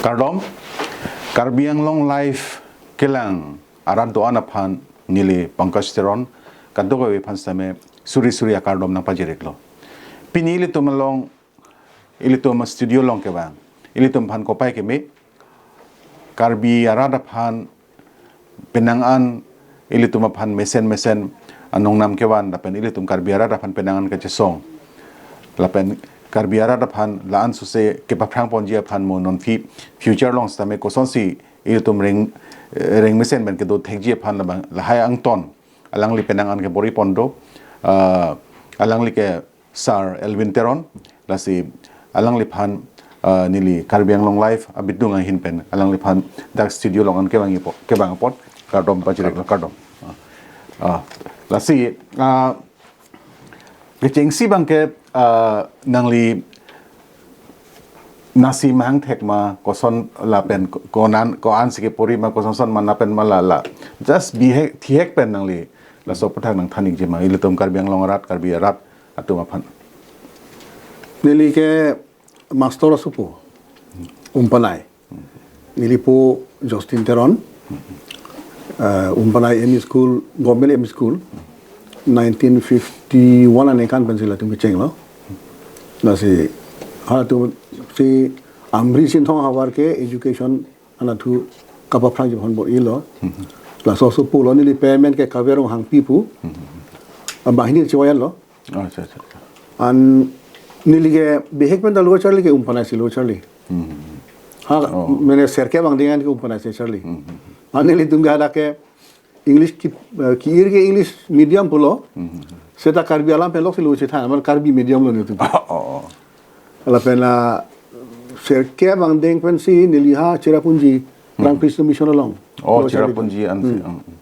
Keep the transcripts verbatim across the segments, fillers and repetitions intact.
Kardom, Karbi Anglong Live kelang arat do-an aphan neli Pankaj Teron, kadokave aphan sitame suri suri akardom nangpajir-iklo. Pini ilitum along, ilitum studio along kevang, ilitum aphan kopai keme, Karbi arat aphan penang an ilitum aphan mesen mesen anong nam kevan lapen ilitum Karbi arat aphan penang an kachesong. Lapen Karbi arat aphan la-an suse kepaphrang ponji aphan mo non fu-, future along sitame kosonsi ilitum reng, eh, reng mesen pen kedo thekji aphan labang lahai angton alangli penang an kebor-i pon do, ah, alangli ke Sir Elwin Teron, lasi alangliphan, ah, neli Karbi Anglong Live abidung ahin pen alangliphan dak studio along an kevang-ipo-, kevang apot kardom pajir-iklo, kardom. Ah, ah, lasi, ah, kechengsi abangke, ah, nangli nasi mang thek ma, koson lapen ko-, konan, ko-an si kepori ma, kosonson ma lapen ma la la. Just bihek, thihek pen nangli laso aputhak nangthan-ikji ma, ilitum Karbi Anglong arat, Karbi arat atum aphan. Neli ke master asopo, Umpanai. Neli po Justin Teron, eh, Umpanai M E School, Government M E School, nineteen fifty-one aningkan pensi latum kechenglo. Lasi, halatum si Amri Sinthong havar ke education anatthu kapaphrangji aphan bor-ilo. Laso asopo lo, neli payment ke Kave Ronghangpi pu. Abang hini chevang-lo. Oh, acha, acha, acha. An neli ke bihek pen ta lo charli ke Umpanai si lo charli. Hmm. Ha, Oh. mane serkep angdeng an ke Umpanai si charli. Hmm. An nelitum ke hadak ke English ki, eh, ki-ir ke English medium pulo. Hmm. Seta Karbi alam pen lok si lo chethan, mane Karbi medium lo nelitum. Oh, oh, oh. Lapen la serkep angdeng pensi neli ha Cherrapunji, Hmm. Ramakrishna Mission along. Oh, Lo charli Cherrapunji ansi. Hmm. Hmm.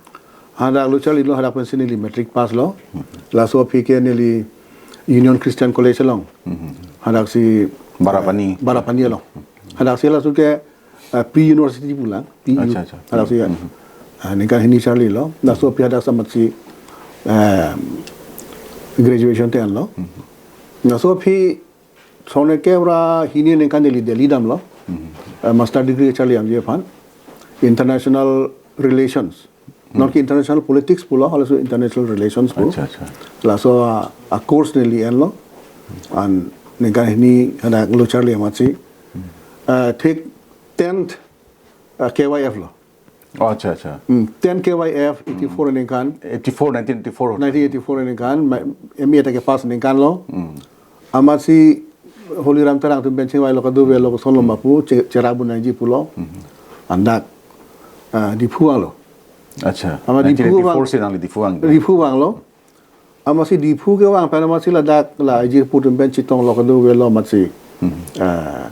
Hadak lo charlilo, hadak pensi neli matric pass lo. Hmm. Laso aphi ke neli Union Christian College along. Hmm. Hadaksi Barapani. Barapani along. Hadaksi laso ke, eh, pre-university pulang, P U. Acha, acha. Hadaksi ya. Hmm. Ah, ningkan hini charlilo. Laso aphi hadak amatsi, eh, graduation te-anlo. Hmm. Laso aphi sone ke ra hini ningkan neli Delhi damlo. Hmm. Eh, master degree charli damji aphan. International Relations. Hmm. Non ke international politics pulo, halaso international relations pu. Acha, acha. Laso a, a course neli enlo. An ningkan hini hadak lo charli amatsi. Hmm. Eh, thik tenth, eh, K Y F lo. Oh, acha, acha. Hmm, ten K Y F, eighty-four Hmm. aningkan. Eighty-four, nineteen eighty-four. Nineteen eighty-four aningkan, ma-, M A ta ke pass aningkan lo. Hmm. Amatsi Holiram Terang atum pen chingvailo, kadokave lo, kosonlo ma pu, che-, cherap un nangji pulo. Hmm. An dak, ah, Diphu vanglo. Acha. Amat Diphu vang-, Nineteen eighty-four si nangli Diphu vang. Diphu vanglo. Amatsi Diphu kevang pen amatsi ladak la ajirpo atum pen chetonglo, kadokave lo amatsi. Hmm. Ah,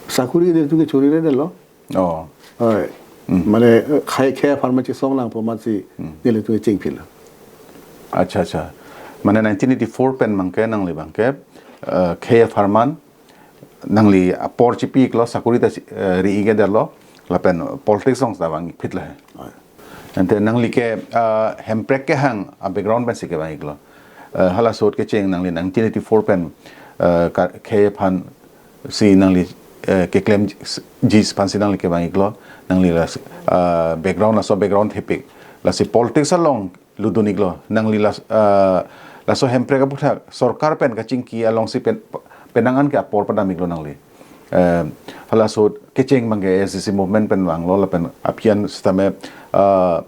sakuri nelitum ke chori-redetlo. Oh. Oi. Hmm. Mane, eh, khei, khei apharman chesong nangpo amatsi Hmm. nelitum ke chingphil. Acha, acha. Mane nineteen eighty-four pen abangke nangli abangke, eh, khei apharman nangli apor chipi-iklo, sakuri ta si, eh, ri-ik-edetlo, lapen politics along ta vang-ik phit lahai. Oi. Ante nangli ke, eh, hemprek kehang a background pensi kevang-iklo. Eh, hala ahut kecheng nangli nineteen eighty-four pen, eh, ka-, khei aphan si nangli, eh, keklemji aphansi nangli kevang-iklo, nangli la, eh, background laso background thepik. Lasi politics along lutdun-iklo. Nangli las-, ah, laso hemprek aputhak sorkar pen kachingki alongsi pen, penang an ke apor padam-iklo nangli. Eh, hala ahut kecheng abangke A S D C movement pen vanglo lapen aphi an sitame, ah,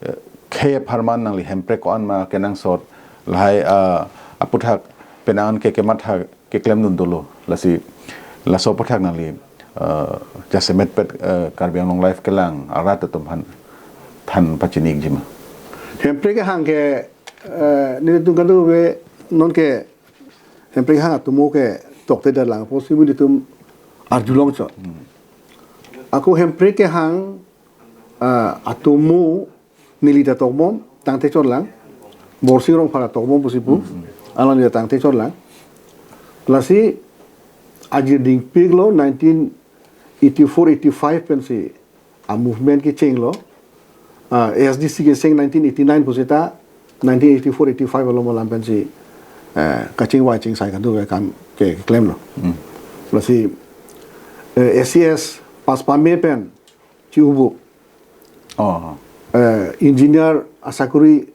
eh, khei apharman nangli hemprek ko-an ma kenangsot lahai, ah, aputhak penang an ke kematha keklemdun dolo, lasi laso aputhak nangli, eh, jasemet pet, eh, Karbi Anglong Live kelang arat atum aphan than pachini-ikji ma. Hemprek kehang ke, eh, nelitum kadokave non ke hemprek kehang atomo ke tokte dalang apotsi nelitum arjulong chot. Hmm. Ako hemprek kehang, eh, atomo neli ta tokbom, tangte chotlang. Borsing Rongphar ta tokbom pusi pu. Hmm, hmm. Alangli ta tangte chotlang. Lasi ajir dingpiklo nineteen eighty-four eighty-five pensi a movement kechenglo. Ah, A S D C kecheng nineteen eighty-nine pusita nineteen eighty-four eighty-five along alam pensi, eh, kachingvai chingsai kado ke kam ke klemlo. Hmm. Lasi, eh, A C S Pass pame pen chi-ubup. Oh. Eh, engineer asakuri,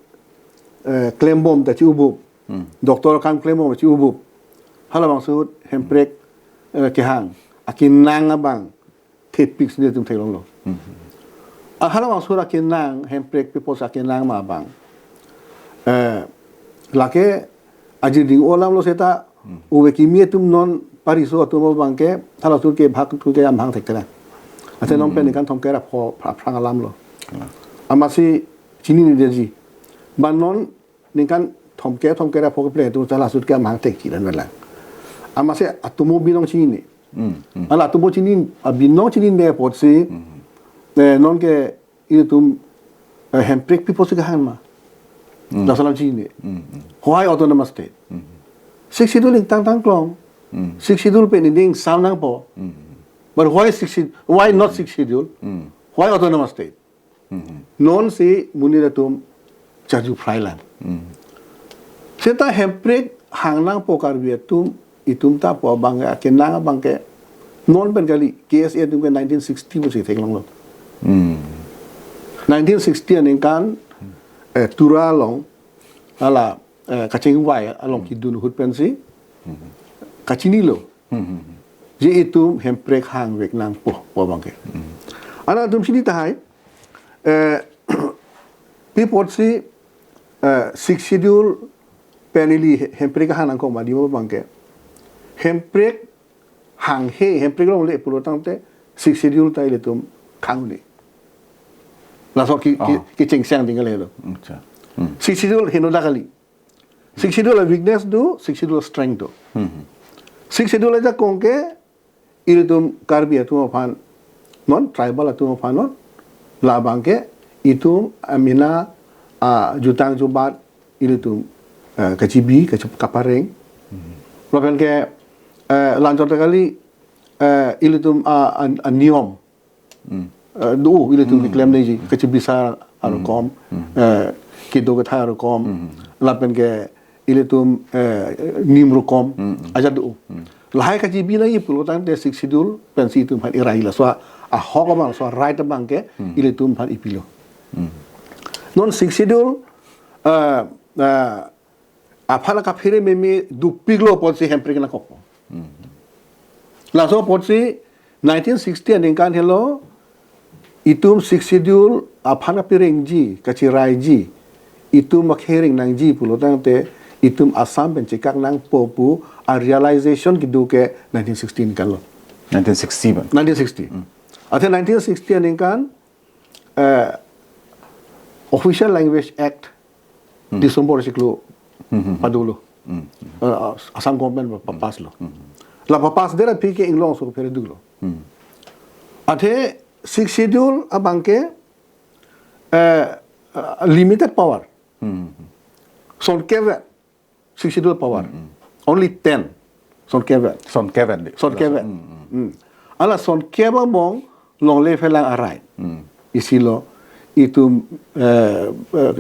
eh, klembom ta chi-ubup. Hmm. Doctor akam klembom chi-ubup. Halabangso ahut hemprek, eh, kehang. Akenang abang thepik si netum theklonglo. Hmm. Ah, halabangso ahut akenang, hemprek people's akenang ma abang. Eh, lake ajiding olamlo seta, hmm, ove kimi atum non pariso atum abangke, halaso ahut ke bhag ahut ke amahang thekthelang. Athe non pen, hmm, ningkan thomkep ra pho, pha-, aphrang alamlo. Hmm. Amatsi chinine detji. Ba non ningkan thomkep, thomkep ra pho kepleng atum ta halaso ahut ke amahang thekji dan velang. Amatsi atomo binong chinine. Hmm, hmm. Hala atomo chini, ah, binong chinine apotsi, hmm, eh, non ke ilitum, eh, hemprek people's kehang ma. Hmm. Laso alam chinine. Hmm, hmm. Why autonomous state? Hmm. Sixth Schedule ingtang tangklong. Hmm. Sixth Schedule pen ingdeng sam nangpo. Hmm. But why sixth Schedule? Why not Sixth Schedule? Hmm. Why autonomous state? Hmm. Non si monit atum charju phrailang. Hmm. Seta hemprek hang nangpo Karbi atum, itum ta pu abang ke, akenang abang ke, non pen kali, K S A atum ke nineteen sixty pusi theklonglo. Hmm. Nineteen sixty aningkan, eh, Tura along, hala, eh, kachingvai along kidun ahut pensi, hmm, kachinilo. Hmm. Je itum hemprek hangvek nangpo, pu abang ke. Hmm. Anat atum chini tahai, eh, pi apotsi, eh, Sixth Schedule pen ili he-, hemprek hang nangkok ma di pu abang ke. Hemprek hanghe, hemprek longle pulo tangte Sixth Schedule ta ilitum khang un-e. Laso ki, ki, oh, kichengsang ding kalelo. Acha. Hmm. Sixth Schedule henodak kali. Sixth Schedule a-weakness do, Sixth Schedule a-strength do. Hmm. Sixth Schedule ajakong ke, ilitum Karbi atum aphan non, tribal atum aphan non, labang ke itum amena, ah, jutang jubat ilitum, eh, kachibi, kachi-, kapareng. Hmm. Lapen ke, eh, lanchot kali, eh, ilitum, ah, an-, aniyom. Hmm. Eh, do ilitum, hmm, keklem neji, kachibisar arokom, hmm, eh, kedo ketha arokom, hmm, lapen ke ilitum, eh, nim rokom, hmm, ajat do. Hmm. Lahai kachibi nangji pulo tangte Sixth Schedule pensi itum aphan irai, laso ahok abang, laso right abang ke, hmm, ilitum aphan ipilo. Hmm. Non Sixth Schedule, eh, eh, aphan kaphere meme dopiklo apotsi hemprek nangkokpo. Hmm. Laso apotsi nineteen sixty aningkan helo, itum Sixth Schedule aphan kapherengji, kachiraiji, itum akhereng nangji pulo tangte itum Assam pen chekak nangpo pu a-realization kedo ke nineteen sixty aningkan lo. Nineteen sixty ba? Nineteen sixty. Hmm. Athe nineteen sixty aningkan, eh, Official Language Act, hmm, December siklo, hmm, hmm, hmm, padolo. Hmm. Eh, Assam government pa-, pa-, pass lo. Hmm. La pa-, pass det aphi ke inglong aso phere dolo. Hmm. Athe Sixth Schedule abang ke, eh, eh, limited power. Hmm. Sonkep Sixth Schedule power. Hmm, hmm. Only ten. Sonkep. Sonkep di. Sonkep. Hmm, hmm. Hmm. Hala sonkep abang longle phelang a-right. Hmm. Isi lo, itum, eh, eh,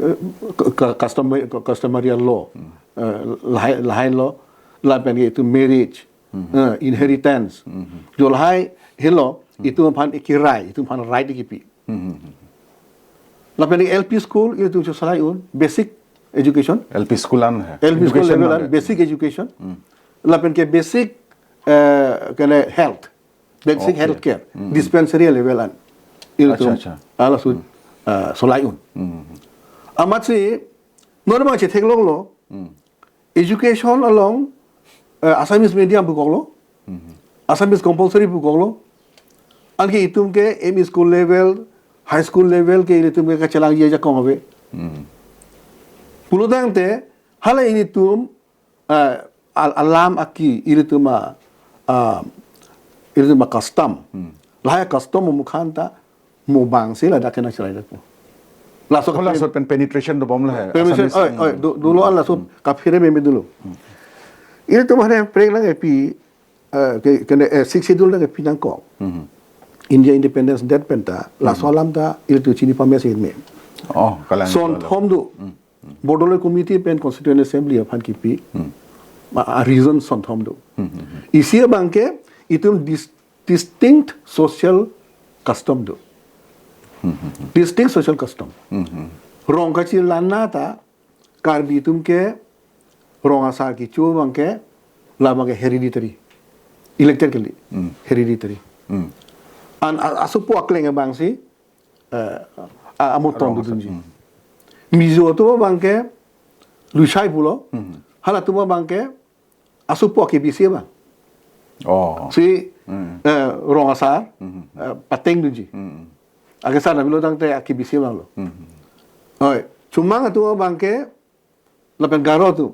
ke-, ke-, customary, customary law. Hmm. Eh, lahai, lahai lo, lapen ke itum marriage, hmm, eh, inheritance. Hmm. Jo lahai helo, hmm, itum aphan ikirai, itum aphan right ikipi. Hmm, hmm, hmm. Lapen ke L P school, ilitum cholai un, basic education. L P school an hai. L P school education level an, hai. Basic education. Hmm. Lapen ke basic, eh, kene health. Basic, okay, health care. Hmm. Dispensary level an. Ilitum, acha, acha, hala ahut, hmm, eh, cholai un. Hmm. Amatsi, non abang chetheklonglo. Hmm. Education along, eh, Assamese medium pukoklo, mhm, Assamese compulsory pukoklo, anke itum ke M E school level, high school level ke ilitum ke kachelangji ajakong ave. Mhm. Pulo tangte, hala ilitum, eh, al-, alam aki ilitum a, ah, ilitum a-custom. Hmm. Lahai custom mukhan ta, mo abang si ladak kena cherai dak po. Laso, oh, ka laso pen penetration dobom lahai, penetration, Assamese, oi, hmm, oi, do, dolo an laso, hmm, kaphere meme dolo. Hmm. Ilitum hare prank nangkepi, eh, ke, kene, eh, Sixth Schedule nangkepi nangkok. Hmm. India independence det pen ta, laso, hmm, alam ta, ilitum chini pamesi me. Oh, kalang son alam. Thom do. Hmm. Bordoloi Committee pen Constituent Assembly aphan kipi. Hmm. A, a-reason son thom do. Hmm, hmm, hmm. Isi abang ke, itum dis-, distinct social custom do. Distinct social custom. Rong kachelang ta Karbi atum ke rong asar kecho abang ke labang ke hereditary. Elected kali. Hereditary. An a- asopo akleng abang si eh, a- amonton Rong asar. Dodunji. Mizo atum abang ke Lushai pulo. Halatum abang ke asopo ke bisi abang. Oh. Si eh, rong asar eh, pateng dunji. Ake sana bilo tangte ake bisi abang lo. Oi, Chomang atum abang ke lapen Garo atum.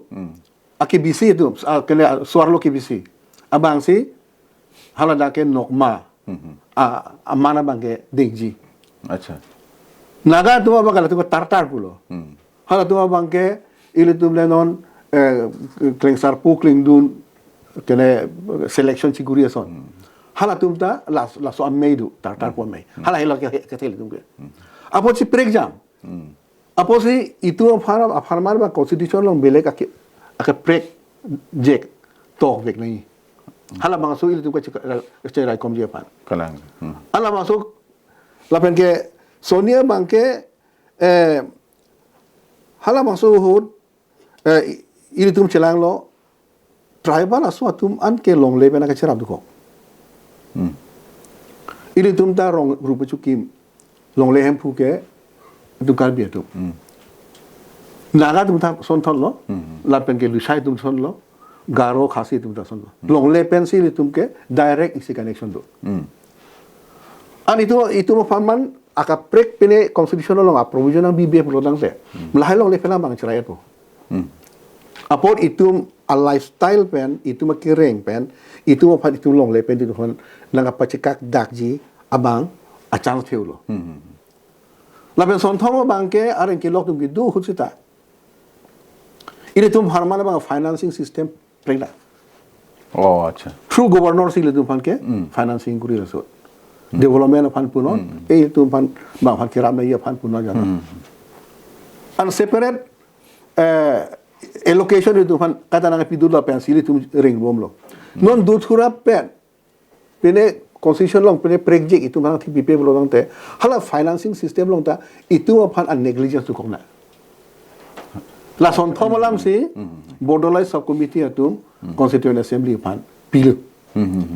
Ake bisi atum, ah, kene suar lo ke bisi. Abang si hala dak ke Nokma. Ah, amana abang ke dengji. Acha. Naga atum abang ke latum ke Tartar pulo. Halatum abang ke ilitum le non eh, klengsarpo klengdun kene selection chikuri ason. Halatum ta las laso amei do Tartar po amei. Hala helo ke ke ilitum ke. Apotsi prekjam. Apotsi itum aphan apharman abang constitution along belek ake ake prekjek tokvek nangji. Halabangso ilitum ke cherai komji aphan. Kalang. Halabangso lapen ke Sonia abang ke eh halabangso ahut eh, i- ilitum chelanglo tribal aso atum an ke longle pen nangkacherap dokok. Ilitum ta rong rupa chukim longle hemphu ke itum Karbi atum. Naga atum ta sonthon lo, lapen ke Lushai atum son lo, Garo Khasi atum ta son lo. Longle pen si ilitum ke direct isi connection do. An itum itum apharman akaprek pine constitution along a provision nangbibe pulo tangte. Lahai longle pen abang cherai po. Apot itum a lifestyle pen, itum akereng pen, itum aphan itum longle pen, itum aphan nangkapachekak dakji abang a chance theu lo. Lapen sonthom abang ke areng kelok atum kedo ahut seta. Ilitum apharman abang financing system prekda. Oh, acha. Through governor si ilitum aphan ke financing kuri laso. Development aphan punon, eh, ilitum aphan bang aphan kerap na iya aphan punon jana. And separate eh, allocation ilitum aphan kata nangpi dula pen si ilitum ringbomlo. Non do thura pen pine constitution along pine prekjek itum aphan thik pipe pulo tangte hala financing system along ta itum aphan a negligence dokok na. Lasonthom alam si borderline subcommittee atum constituent assembly aphan pilo.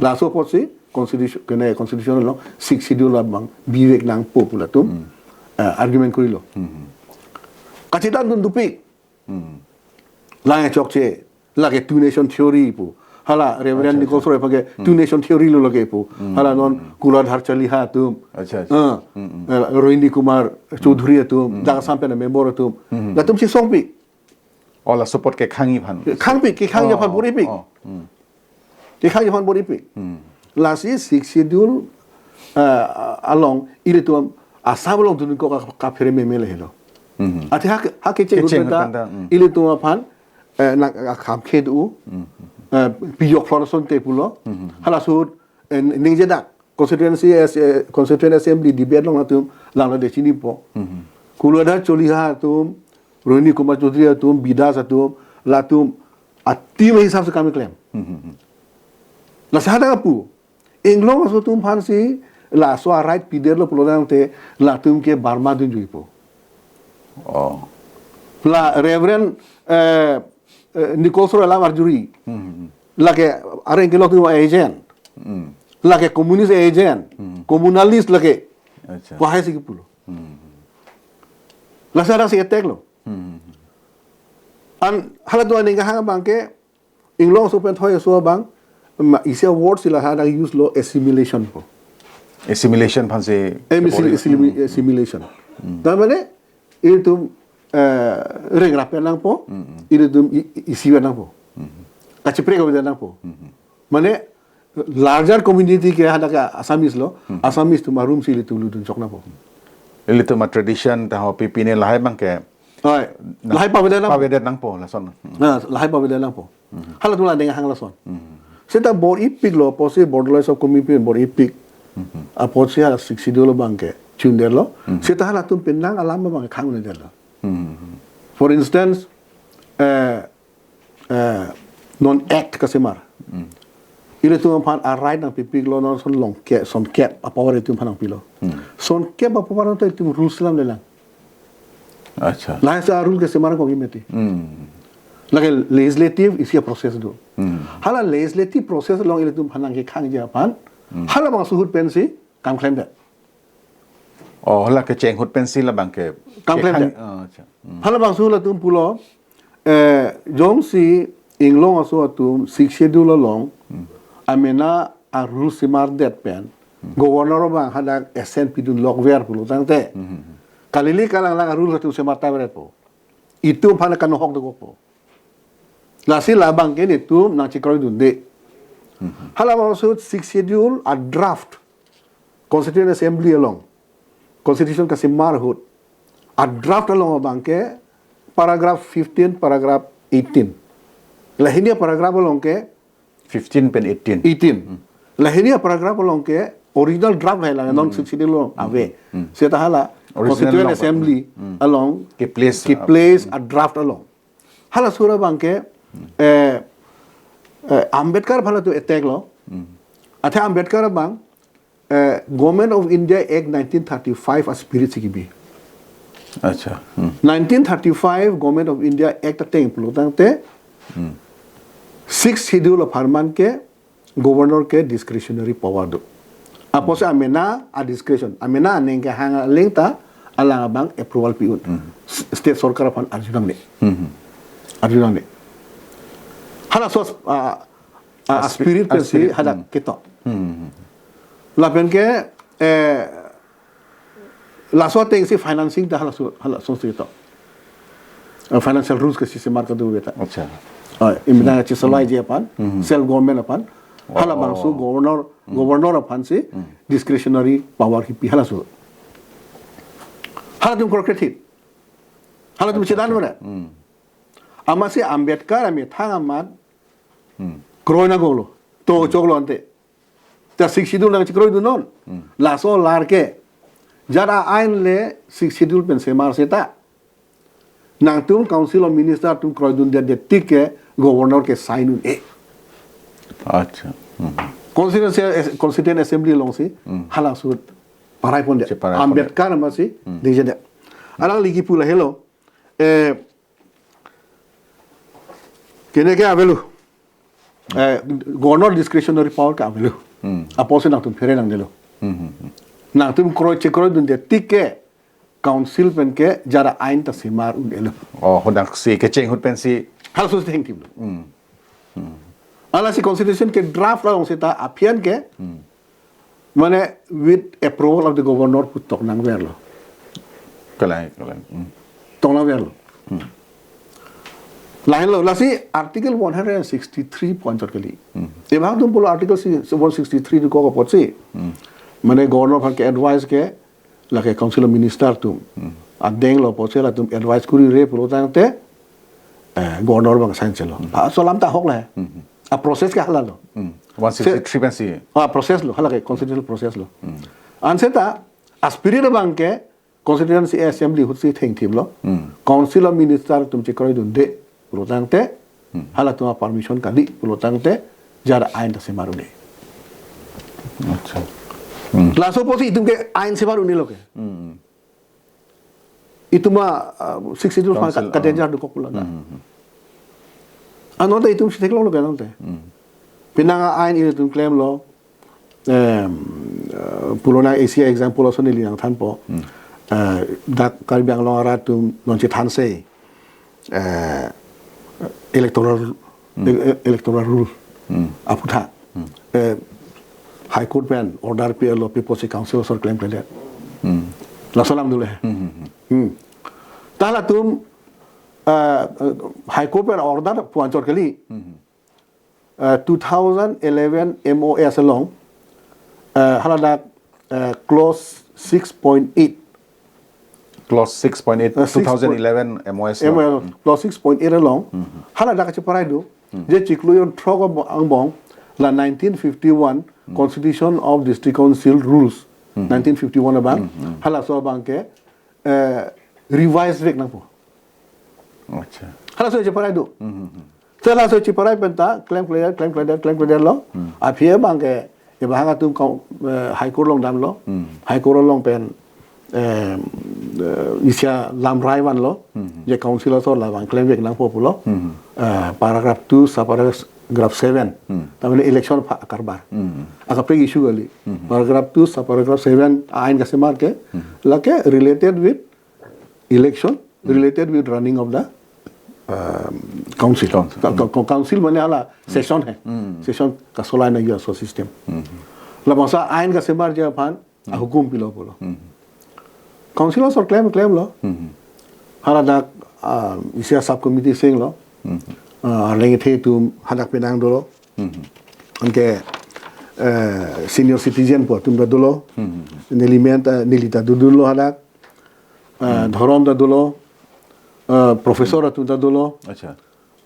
Laso apotsi constitution kene constitution along sixth schedule abang bivek nangpo pu latum eh, argument kurilo. Kachedandun dopik. Lang chokche, lake two nation theory pu. Hala Reverend Nichols Roy aphan ke two nation theory lo lake pu. Hala non Kuladhar Chaliha atum. Acha, acha. Eh, eh, Rohini Kumar Choudhury atum, dak asam pen member atum. Latum chesongpi. Oh, laso apot kekhangji aphan. Khangpi, kekhangji aphan bor-ipik. Oh. Kekhangji aphan bor-ipik. Lasi sixth schedule eh, along ilitum Assam along dun ko ka- kaphere meme le helo. Ati hak hak kecheng Kecheng hut penta hut penta, ilitum aphan eh, nang akham khedu eh, piyok Florison te pulo. Hala ahut eh, ningjedak constituency as eh, constituent assembly debate along latum langlo de chinipo. Kuladhar Chaliha atum, Rohini Kumar Choudhury atum, Bidas atum, latum a team hisab se kam keklem. Lasi hadak apu Inglong aso atum aphan si laso a right pidetlo pulo tangte latum ke Burma dunjui po. Oh. La Reverend eh, eh, Nichols Roy alam arjuri. Lake areng kelok atum agent. Lake communist agent. Communalist lake. Acha. Wahai si kipulo. Lasi hadak si attack lo. An hala do aning kahang abang ke Inglong aso pen thoi aso abang ma isi a word si la hadak use lo assimilation po. Assimilation aphan si Em- assimil- assimil- assimilation. Tar mane ilitum eh, rengrap pen nangpo, ilitum i- i- isi pen nangpo. Kacheprek pen nangpo. Mane larger community ke hadak Assamese lo, Assamese atum arum si ilitum lutdun chok nangpo. Ilitum a tradition ta ho pipine lahai abang ke Oi, lahai pavedet nang. Pavedet nangpo lason. Na, lahai pavedet nangpo. Halatum la deng hang lason. Seta bor-ipik lo, apotsi borderline subcommittee bor-ipik. Apotsi hala sixth schedule abang ke chundetlo. Seta halatum penang alam abang khang un-edetlo. For instance, eh, eh, non act kasemar. Ilitum aphan a-right nangpipiklo, non son longke, son kep a-power ilitum aphan nangpilo. Hmm. Son kep a-power nangto ilitum rules lam lelang. Acha. Lahai sa rule kesemar kongji mati. Hmm. Lake legislative isi a-process do. Hmm. Hala legislative process along ilitum aphan nangkekhangji aphan. Hmm. Halabangso ahut pensi kam klemdet. Oh, hala kecheng ahut pensi labang ke. Kam kekhang, klemdet. Oh, acha. Hmm. Halabangso latum pulo, eh, jongsi inglong aso atum Sixth Schedule along, hmm, amena a-rule semardet pen, hmm, governor abang hadak assent pidun lokver pulo tangte. Hmm. Kalili kalanglang a-rule atum semarta veretpo. Itum aphan kanohok dokokpo. Lasi labang ke netum nangchekroidunde. Hmm. Halabangso Sixth Schedule a-draft Constituent Assembly along, Constitution kasemar ahut, a-draft along abang ke paragraph fifteen, paragraph eighteen. Lahini a-paragraph along ke fifteen pen eighteen. Eighteen. Hmm. Lahini a-paragraph along ke original draft lahai lang, non, hmm, Sixth Schedule along ave. Hmm. Seta hala Original Constituent along. Assembly, hmm, along ke place, ke uh, place a-draft along. Halaso ra abang ke, eh, eh, Ambedkar aphan latum attack lo. Hmm. Athe Ambedkar abang, eh, Government of India Act nineteen thirty-five a-spirit si kebi. Acha. Hmm. Nineteen thirty-five Government of India Act ateng pulo tangte, hmm, Sixth Schedule apharman ke governor ke discretionary power do. Apotsi amena a-discretion, amena aning kehang aling ta alang abang approval pi-un. Hmm. S-, state sorkar aphan arjunangne. Hmm. Arjunangne. Halaso, ah, ah, a-spi-, spirit pensi a-spirit, hadak, hmm, ketok. Hmm. Lapen ke, eh, laso atengsi financing ta halaso, halaso si to. Eh, financial rules ke sisemar kado beta. Acha. Oh, imbina, hmm, chesolai, hmm, ji aphan, hmm, self government aphan. Oh. Halabangso governor, hmm, governor aphansi, hmm, discretionary power kipi halaso. Halatum krokre thit. Halatum, acha, chedan, acha, mana? Hmm. Amatsi Ambedkar amethang amat, hmm, kroi nangkoklo. To, hmm, choklo ante. Ta Sixth Schedule nangchekroidunnon. Hmm. Laso alar ke. Jara ain le Sixth Schedule pen semar seta, nangtum Council of Minister atum kroidunde tik ke governor ke sign un-e. Acha. Hmm. Constituency, Constituent Assembly alongsi, hmm, halaso parai pondet. Cheparai pondet. Ambedkar amatsi, hmm, dengjedet. Alangli kipu lahelo. Eh, kene ke avelo. Eh, governor discretionary power ke avelo. Hmm. Apotsi nangtum phere nangnelo. Hmm, hmm, hmm. Nangtum kroi chekroidunde tik ke council pen ke jara ain ta semar un-elo. Oh, hadak si kecheng ahut pensi. Halaso si thengthimlo. Hmm. Hmm. Alasi constitution ke draft along seta aphian ke, hmm, mane with approval of the governor pu tok nangverlo. Kalang, kalang. Hmm. Tok nangverlo. Hmm. Lahenlo, lasi Article one hundred sixty-three pu anchot kali. Hmm. Ebang atum pulo Article si-, one sixty-three dokok apotsi. Hmm. Mane governor aphan ke advice ke, lake Council of Minister atum. Hmm. Adenglo apotsi latum advice kurire pulo tangte, eh, governor abang sign chelo. Hmm. Laso alam ta ahok le. Hmm. A-process ke halalo. Hmm. One sixty-three pensi. Ah, process lo, halake constitutional process lo. Hmm. Anse ta, a-spirit abang ke, Constituency Assembly ahutsi thengthimlo. Hmm. Council of Minister atum chekroidunde pulo tangte, hmm, halatum a-permission kali pulo tangte, jara ain ta semar un-e. Acha. Hmm. Laso apotsi itum ke ain semar un-elo ke. Hmm. Itum a, ah, Sixth Schedule aphan ka-, council, ka-danger, ah, dokok pulo na. Hmm, hmm, hmm. Anonte itum si theklonglo ke anonte. Hmm. Penang a-ain ilitum klemlo. Em, eh, pulona isi example ason neli nangthanpo. Hmm. Eh, dak Karbi Anglong arat atum non chethanse, eh, electoral, hmm, e-, e-, electoral rule, hmm, aputhak. Hmm. Eh, High Court pen order pi-elo pi apotsi council asor klemkledet. Hmm. Laso alam dole. Hmm, hmm, hmm. Hmm. Ta latum, eh, eh, High Court pen order pu anchot kali. Hmm, hmm. Eh, two thousand eleven M O S along, eh, haladak, eh, clause six point eight. Clause six point eight, eh, six point, two thousand eleven M O S along. M O S, hmm, clause six point eight along, hmm, haladak kacheparai do, hmm, je chiklo jon throk angbong, la nineteen fifty-one, hmm, Constitution of District Council Rules, hmm, nineteen fifty-one abang, hmm, hmm, halaso abang ke, eh, revise vek nangpo. Acha. Halaso cheparai do. Hmm, hmm, hmm. Te laso chiparai pen ta, klem kledetlo, klem kledetlo, klem kledetlo. Aphi abang ke, iba hang atum kau, eh, High Court along damlo. High Court along pen, eh, eh, isi alamrai vanlo. Je council asor labang klemvek nangpo pulo. Eh, paragraph two, subparagraph seven. Tamane election apha karbar. Akaprek issue kali. Paragraph two, subparagraph seven, ain kasemar ke. Lake related with election, related with running of the, um, council. Council. Ka-, ka-, ka-, council mane hala session hai. Session kasolai nangji aso system. Labangso ain kasemarji aphan, ahukum pilo pulo. Council asor klem, klemlo. Hala dak, ah, isi a-subcommittee senglo. Ah, arleng ethe atum hadak penang dolo. Anke, eh, senior citizen pu atum ta dolo. Neli men ta, neli ta dodunlo hadak. Eh, dhorom ta dolo. Eh, professor atum ta dolo. Acha.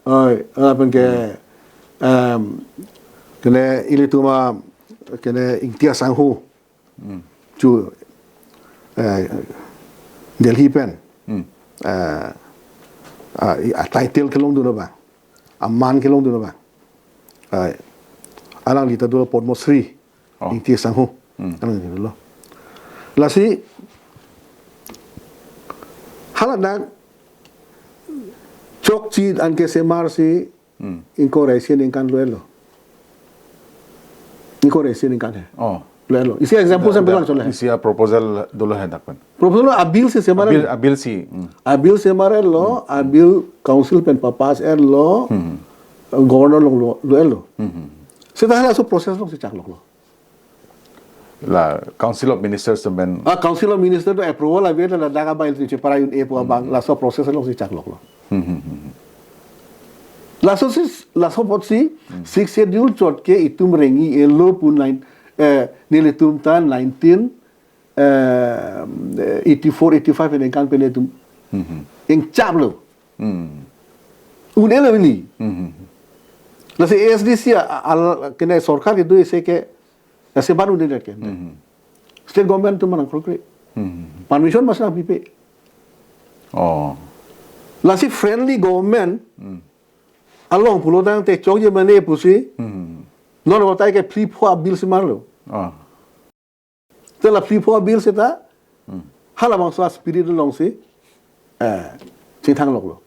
Oi, lapen ke, em, kene ilitum a, kene Ingti asangho. Chu, eh, Delhi pen. Eh, a, a title kelongdun abang. Aman kelongdun abang. Eh, alangli ta dolo Padma Shri. Oh. Ingti asangho. Alangli dolo. Lasi, hala dak chokche an kesemarsi, ingkoi ra isi aningkan lo-etlo. Ingkoi ra isi aningkan he. Oh. Lo-etlo. Isi example sample lang chole. Isi a-proposal dolo hai dak pen. Proposal a-bill si semar. A-bill, a-bill si. A-bill semar-etlo, a-bill council pen papass-etlo, governor along lo, lo-etlo. Seta halaso process alongsi chakloklo. La Council of Ministers atum pen. Ah, Council of Minister atum approval ave, ladak abang ilitum cheparai un-e pu abang, laso process alongsi chakloklo. Laso si, laso apotsi, Sixth Schedule chot ke itum rengji-etlo pu nine, eh, nelitum ta nineteen, eh, eighty-four, eighty-five aningkan pen itum ingchaplo. Un-elo pini. Lasi A S D C a, a, al, kene sorkar kedo isi ke, lasi baru dia ke. State government atum nangkroikre. Permission mas nangpipe. Oh. Lasi friendly government along pulotangte chokche mane pusi. Non batai ke phli pho a-bill semarlo. Oh. Te la phli pho a-bill seta, halabangso a-spirit alongsi, eh, chingthang loklo.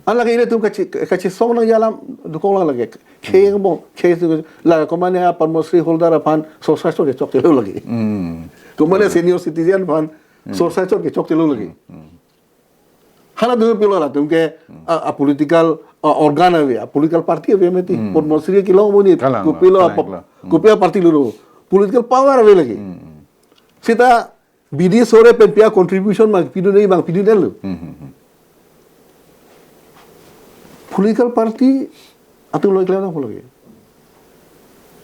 Anlake ilitum kache, kachesong nangji alam dokok lang lake. Khei angbong, khei si, la komane a-Padma Shri holder aphan sorkar chot ke chokchelo lake. Komane senior citizen aphan sorkar chot ke chokchelo lake. Hala dopilo latum ke, a, a-political, a, organ ave, a-political party ave mati. Padma Shri kelong monit. Kalang, kopilo, kalang, kalang. Kopi a-party lo. Political power ave lake. Seta bidi sore pen pi a-contribution abang pidun abang pidun-etlo. Political party atum lo klem nangpo lake.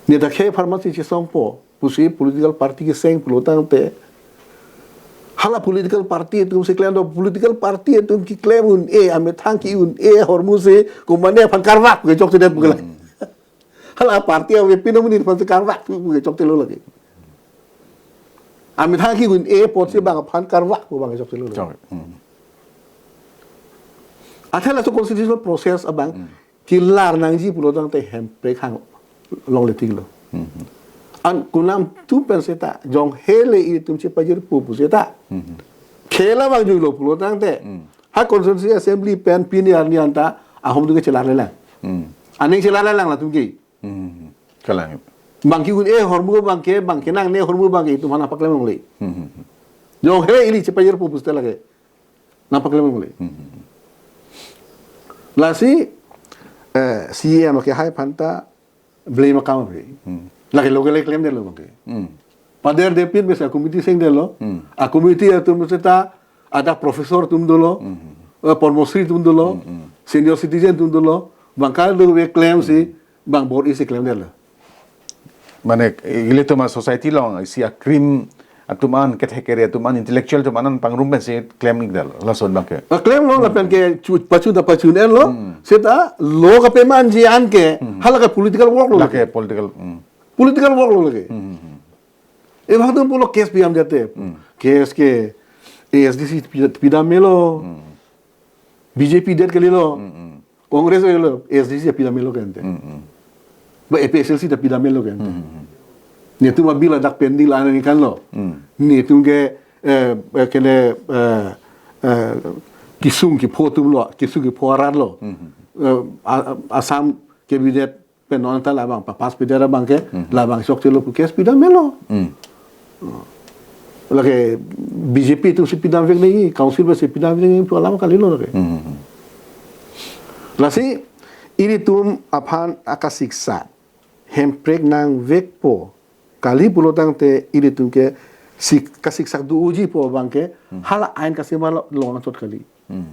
Neta khei pharmacy chesongpo pusi political party keseng pulotangte, hala political party atum si klem do, political party atum keklem un-e, amethang ke-un-e ahormu si komane aphan karvak ke chokchedet pu ke lang. Hala party avepin amonit aphan si karvak pu ke chokchelo lake. Amethang ke-un-e apotsi bang aphan karvak pu abang ke chokchelo lake. Athe laso constitutional process abang kelar nangji pulotangte Hemprek hang longle tiklo. An kunam atum pen seta, jong hele itum chepajirpo pu seta. Khei la abang juilo pulotangte. Ha constituency assembly pen pini arni anta ahom atum ke chelarle lang. Aning chelarle lang latum ke. Kalang. Bang ke-un-e ahormu abang ke, bang kenangne ahormu abang ke itum aphan nangpaklem longle. Jong hele ili chepajirpo pu seta lake nangpaklem longle. Lasi, eh, C E M ke hai aphanta blame akam ave. Lake lo ke le klemdetlo abang ke. Paderdetpin besi a-committee sengdetlo. A-committee atum seta ada professor atum dolo. Eh, Padma Shri atum dolo. Senior citizen atum dolo. Bang kado ave klemsi, bang bor-isi klemdetlo. Mane, ilitum a-society along, isi a-cream atum an, kethek kere atum an, intellectual atum an pangrum pensi klem-ikdetlo, lason abang ke. Ah, klemlo, lapen ke chu-, pachun ta pachun-etlo, seta lo kapemanji an ke, hala ke political work lo lake. Lake political, hmm. Political work lo lake. Ebang atum pulo case pidamdette. Case ke A S D C pida-, pidam melo. B J P det kalilo. Congress lo, A S D C ta pidamelo kente. Hmm, hmm. Ba A P H L C ta pidamelo kente. Hmm, hmm, hmm. Netum a-bill ladak pending la nangkanlo. Hmm. Netum ke, eh, eh, kene, eh, eh, kesung kepho atumlo, kesung kepho aratlo. Hmm, hmm. Eh, A-, A-, Assam Cabinet pen non ta labang pa-pass pidet abang ke, Hmm. labang chokchelo pu case pidamelo. Hmm. Lake B J P atumsi pidamvek nangji, council pensi pidamvek nangji pu alam kalilo lake. Hmm. Lasi, ilitum aphan akasiksak hemprek nangvekpo kali pulotangte ilitum ke sik-, kasiksak do unji pu abang ke, Hmm. hala ain kasemarlo long chot kali. Hmm.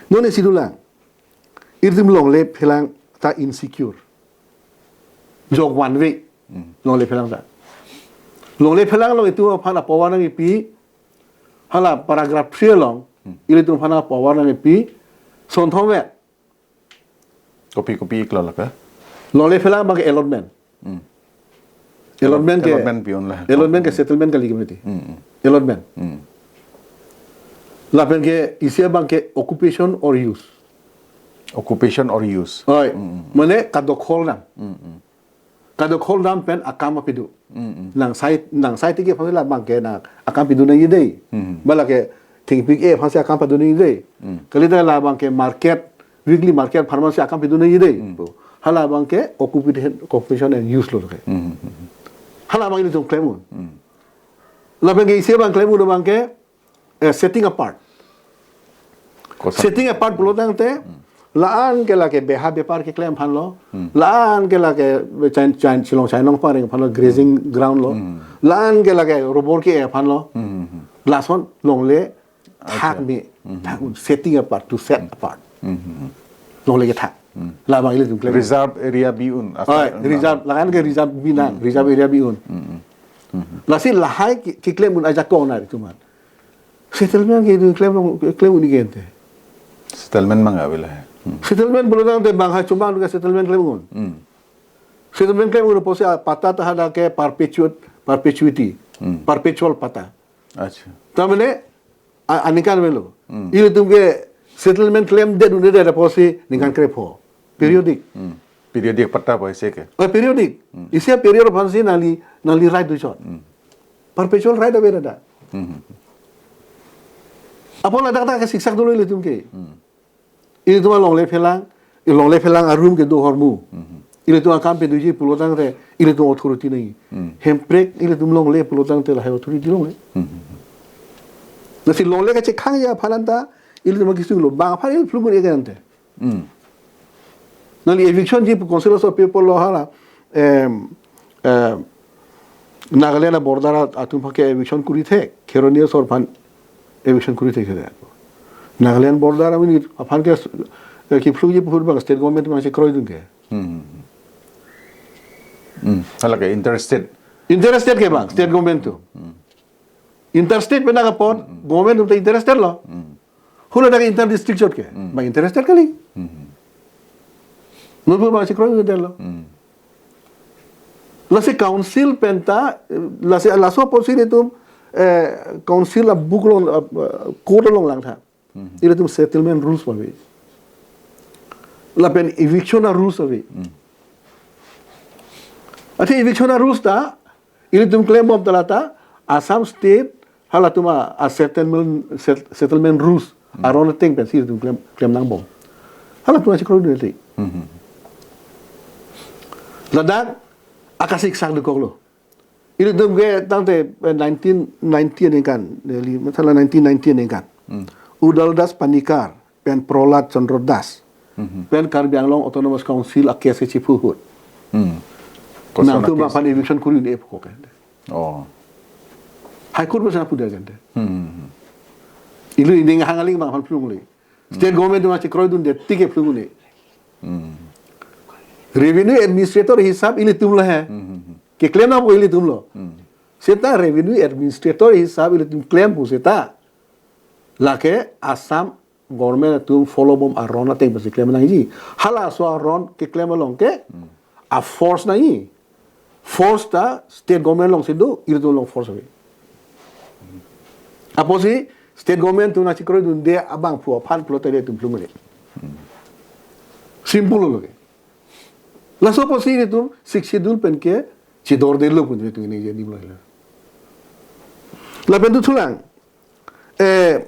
Non isi dolang. Ilitum longle phelang ta insecure. Jok one way. Hmm. Longle phelang ta. Longle phelang along itum aphan a-power nangkipi, hala paragraph three along, Hmm. ilitum aphan a-power nangkipi, sonthom vet. Kopi kopi iklo lake? Longle phelang abang ke allotment. Hmm. Allotment ke, Allotment pi-un lah. allotment ke settlement kali kemati. Hmm, hmm. Allotment. Hmm. Lapen ke isi abang ke occupation or use. Occupation or use. Oi. Hmm, hmm. Mane kadokhol dam. Hmm, hmm. Kadokhol dam pen akam apidu. Hmm, hmm. Nang sai, nang sai tiki aphansi labang ke nang akam pidu nangji dei. Hmm. Ba lake thingpik e aphansi akam pidu nangji dei. Hmm. Kalita labang ke market, weekly market apharman si akam pidu nangji dei. Hmm. Hala abang ke occupation, occupation and use lo ke. Hmm, hmm, hmm. Hala abang ilitum claim un. Hmm. Lapen ke isi abang claim un abang ke, eh, setting apart. Koson. Setting apart pulotangte, Hmm. la-an ke lake beha bepar keklem aphanlo, Hmm. la-an ke lake chain, chain, Shillong chainong pareng aphanlo, grazing ground lo, Hmm. la-an ke lake robor ke aphanlo, Hmm. lason longle thak Acha. me, Hmm. thak un, setting apart, to set Hmm. apart. Hmm. Longle kethak. Hmm. Labang ilitum claim. Reserve area bi-un. Oi, asal reserve, la-an ke reserve binang, Hmm. reserve area bi-un. Hmm. Hmm. Lasi lahai ke, keklem un ajakong nari tuman. Settlement ke itu claim, claim un-e kente. Settlement mang avela hai. Hmm. Settlement pulotangte bang ha chumbang ke settlement claim un. Hmm. Settlement claim un apotsi a-patta ta hadak ke perpetuate, perpetuity, Hmm. perpetual patta. Acha. Ta mane, a-, aningkan melo. Hmm. Ilitum ke settlement claim det un-edet apotsi ningkan Hmm. krepho. Periodic. Hmm. Periodic patta pu isi ke. Oh, periodic. Hmm. Isi a-period aphansi nangli, nangli right do chot. Hmm. Perpetual right ave dak. Hmm. Apot ladak ta kasiksak dolo ilitum ke. Hmm. Ilitum alongle phelang, ilongle phelang a-room kedo ahormu. Hmm. Ilitum akam piduji pulotangte, ilitum authority nangji. Hmm. Hemprek ilitum longle pulotangte lahai authority longle. Hmm. Lasi longle kachekhangji aphan anta, ilitum kisung lo, bang aphan ili phlung un-e kante. Hmm. Nangli eviction ji pu Council of People lo hala, em, em, Nagaland a-border atum aphan ke eviction kori thek, Kheroni asor aphan eviction kori thek. Nagaland border amonit aphan ke, eh, kephlung ji pu ahut bang state government atum si kroidun ke. Hmm. Hmm. Hala ke interstate. Interstate ke bang, state government atum. Hmm. Interstate pen nangkapon, Hmm. government atum ta interested lo. Hmm. Hula dak inter district chot ke, Hmm. bang interested kali. Hmm. Non pu bang si kroi ngedet lo. Hmm. Lasi council penta, eh, lasi laso apotsi ilitum, eh, council a-book along, eh, court along langtha. Hmm. Ilitum settlement rules ave. Lapen eviction a-rules ave. Hmm. Athe eviction a-rules ta, ilitum claim bom ta lata, Assam State, halatum a, a-settlement, set-, settlement rules, Hmm. aron ateng pensi ilitum claim, claim nangbom. Halatum a-si kroidun te. Hmm. Ladak, akasiksak dokok lo. Ilitum ke tangte, eh, nineteen ninety aningkan, neli mathala nineteen ninety aningkan. Hmm. Udal Das Panikar, pen Prahlad Chandra Das, Hmm. pen Karbi Anglong Autonomous Council a-case chiphu ahut. Hmm. Koson Nangtum a-case? Aphan eviction kori un-e pu kok kente. Oh. High Court basa puda kente. Hmm. Ili ining hang aling bang aphan phlungle. State Hmm. government atum si kroidunde tike phlungle. Hmm. Revenue administrator hisap ilitum lo he. Hmm. Keklem nangpo ilitum lo. Hmm. Seta revenue administrator hisap ilitum klem pu seta. Lake Assam government atum follow bom aron ateng pensi klem nangji. Halaso aron keklem along ke, Hmm. a-force nangji. Force ta state government alongsi do, ilitum along force ave. Apotsi state government atum nangsi kroidunde abangphu aphan pulote ilitum phlungle. Hmm. Simple lo ke. Laso apotsi ilitum Sixth Schedule pen ke chedordetlo pu nelitum ningje dim lo. Lapen tu thulang. Eh,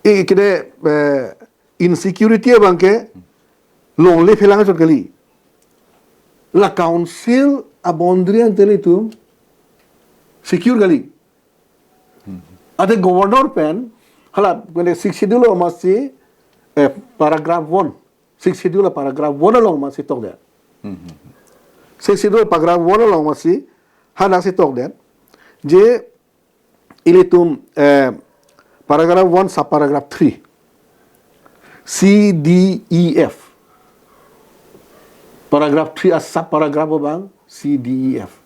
i kede, eh, insecurity abang ke longle phelang chot kali. La council a-boundary ante ilitum secure kali. Ante governor pen, hala, kene Sixth Schedule along masi, eh, paragraph one. Sixth Schedule paragraph one along masi tokdet. Sixth Schedule paragraph one along masi, hadak si tokdet. Je ilitum, eh, paragraph one, sub paragraph three. C, D, E, F. Paragraph three a sub paragraph abang C, D, E, F.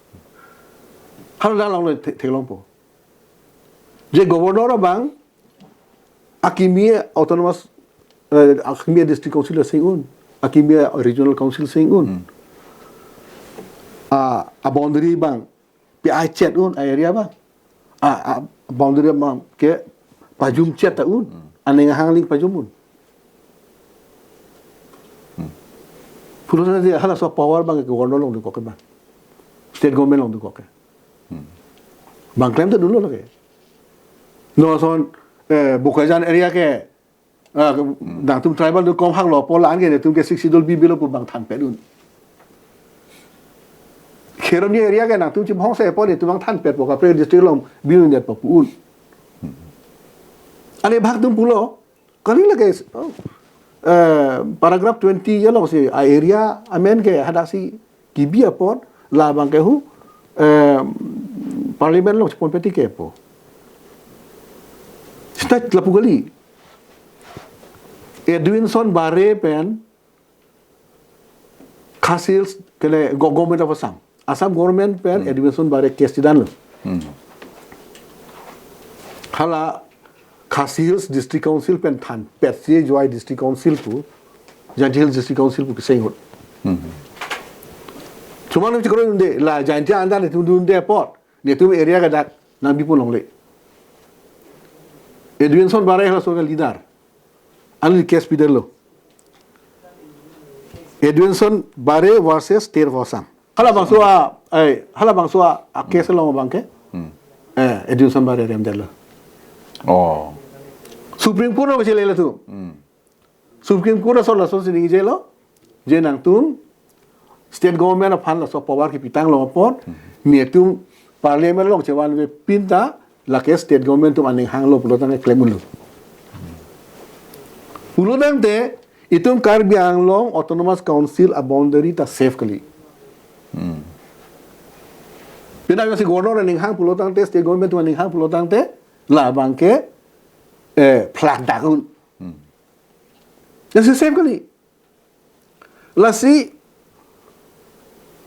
Hala along le the-, theklongpo. Je governor abang akimi autonomous, eh, akimi district council asing un, akimi regional council asing un. A, a-boundary abang pi-ai chet un, a-area abang. A, a-boundary abang ke pajum chet ta un. Aning hang aling pajum un. Pulo tangte halaso power abang ke governor along dokok ke abang. State government along dokok ke. Bang klem ta dunlo lake. Non ason, eh, Bokajan area ke, ah, ke, nangtum tribal do kom hang lo pu la-an ke netum ke Sixth Schedule bi bilo pu bang thanpet un. Kheroni area ke nangtum chimhong se pu netum bang thanpetpo, kaprek district along bi un det pu un. Ane bhag atum pulo, kali lake, oh, eh, paragraph twenty along si a-area amen ke hadak si kibi apot, labang ke hu, eh, parliament along chepon peti ke pu. Sita lapu kali. Edwinson Bareh pen Khasi Hills kele go-, Government of Assam. Assam government pen Edwinson Bareh case chidanlo. Hala Khasi Hills District Council pen thanpet si Jowai District Council pu, Jaintia Hills District Council pu keseng ahut. Chuman chikoro unde la Jaintia anda netum dunde apot, netum area ke dak nangbipo longle. Edwinson Bareh halaso ke leader. Anli case pidetlo. Edwinson Bareh versus State of Assam. Halabangso a, eh, halabangso a, a case along abang ke. Eh, Edwinson Bareh remdetlo. Oh. Supreme Court along kachelelo tu. Supreme Court ason lason si ningjelo. Je nangtum state government aphan laso power kepitanglo apot, netum parliament along chevanve pinta, lake state government atum aning hanglo pulo tangte klem unlo. Pulo tangte itum Karbi Anglong Autonomous Council a-boundary ta safe kali. Pina si governor aning hang pulo tangte, state government atum aning hang pulo tangte, labang ke, eh, phlak dak un. Lasi safe kali. Lasi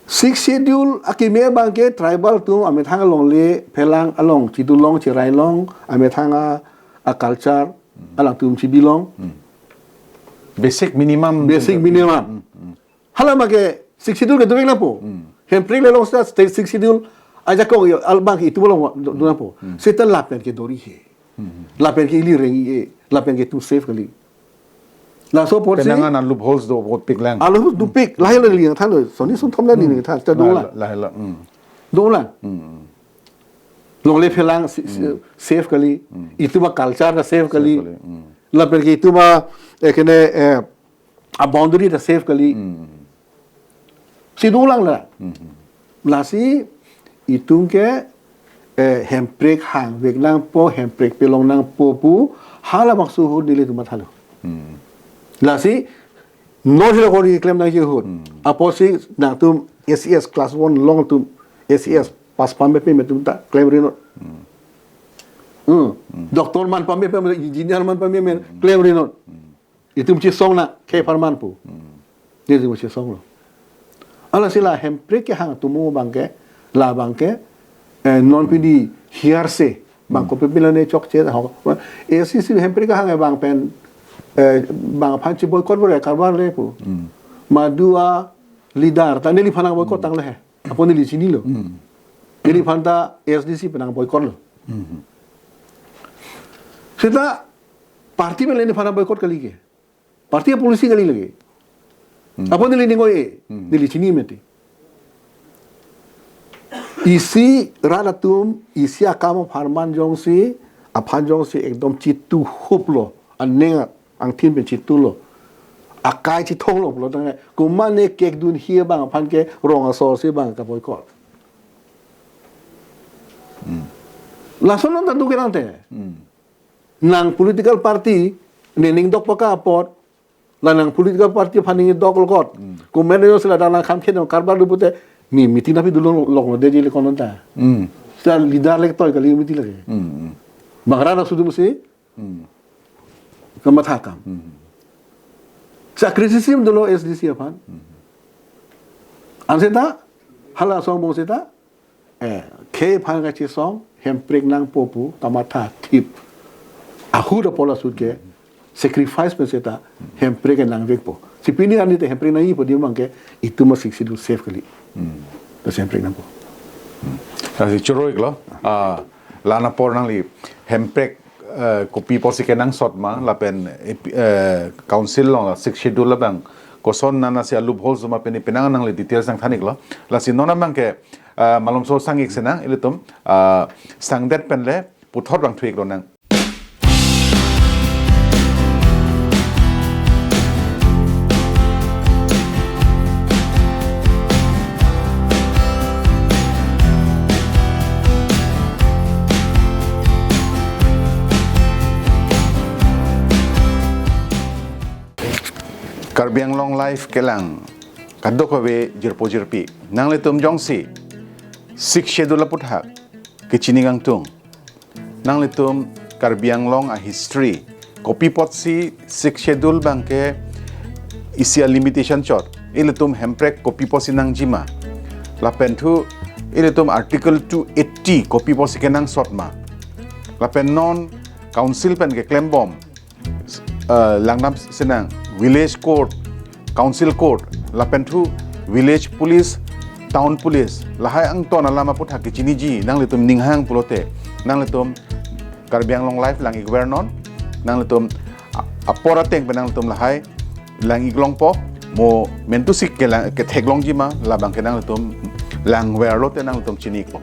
Sixth Schedule akimi abang ke tribal atum amethang alongle phelang along chidulong chirailong amethang a, a-culture alangtum chibilong. Basic minimum. Basic minimum. Hala ma ke Sixth Schedule ke dovek nangpo. Hemprek le along state Sixth Schedule ajakong yo abang ke itum along do, do nangpo. Seta lapen ke dori he. Lapen ke ili reng-i-e, lapen ke itum safe kali. Laso apotsi penang an loophole do vote pik lang. Alo dopik, lahelo ili nangthan do. Soni sunthom la ili nangthan, ta dolang. Lahelo. Dolang. Longle phelang si-, si-, safe kali. Itum a-culture ta safe kali. Safe kali. Lapen ke itum a, eh, kene, eh, a-boundary ta safe kali. Si dolang la. Lasi itum ke, eh, hemprek hangvek nangpo, hemprek pelong nangpo pu, halabangso ahut nelitum mathalo. Lasi non sila kori klem nangji ahut. Apotsi nangtum S C S class one along atum S C S pass pame pame atum ta klemri non. Doctor man pame pame, engineer man pame pame, klemri non. Itum chesong nang, khei apharman pu. Nelitum chesonglo. Ala si la hemprek kehang atum abang ke, labang ke, eh, non pini hiarse, bang kopi pila ne chokche, ho. A C C hemprek kehang abang pen, eh, bang aphan che-boycott bore karbar le pu. Madu a-leader, ta neliphan nang-boycott tanglo he. Apot neli chinilo. Neliphan ta A S D C pen nang-boycott lo. Seta party pen le neliphan nang-boycott kali ke. Party policy kali lake. Apot neli ning oi-e, neli chini mati. Isi rat atum, isi akam apharman jongsi, aphan jongsi ekdom chitu huplo, aning angthin pen chitulo, akai chithonglo pulo tangte, komat ne kekdun hi abang aphan ke rong asor si bang ka-boycott. Lason nonta duk nangte. Nang political party, ne ning dok paka apot, la nang political party aphan ning dok lokot. Komat ne jongsi ladak nang kham khen karbar do pute, ne meeting nangpi dun longle detji le kononta. Seta leader le toi kali meeting lake. Bang rat asudum si, kamatha akam. Sa criticism dolo S D C aphan. An seta, hala asong bong seta, eh, khei aphan kachesong, hemprek nangpo pu, kamatha thip. Ahut apot la sut ke, sacrifice pen seta, hemprek ke nangvekpo. Si pini arni te hemprek nangjipo adim abang ke, itum a Sixth Schedule safe kali. Lasi hemprek nangpo. Lasi choro-iklo, ah, la-an apor nangli hemprek, eh, kopi apotsi kenangsot ma, lapen, eh, pi-, eh, council along la Sixth Schedule abang koson nana si a-loophole suma pini penang nangli details nangthan-iklo. Lasi non abang ke, eh, malomso sang-ik sinang, ilitum, eh, sangdet pen le puthot vangthu-iklo nang. Karbi Anglong Live kelang kadokave jirpo jirpi, nanglitum jongsi Sixth Schedule aputhak kechini kangtung, nanglitum Karbi Anglong a-history, kopi apotsi Sixth Schedule abang ke isi a-limitation chot, ilitum hemprek kopi apotsi nangji ma, lapen thu ilitum Article two eighty kopi apotsi kenangsot ma, lapen non council pen keklembom, eh, langdam sinang, village court, council court, lapen thu village police, town police, lahai angton alam aputhak kechiniji, nanglitum ninghang pulote, nanglitum Karbi Anglong Live lang-ik vernon, nanglitum a-, apor ateng pen nanglitum lahai lang-ik longpo, mo mentu si kelang, kethek longji ma, labang ke nanglitum langverlote nanglitum chini-ikpo.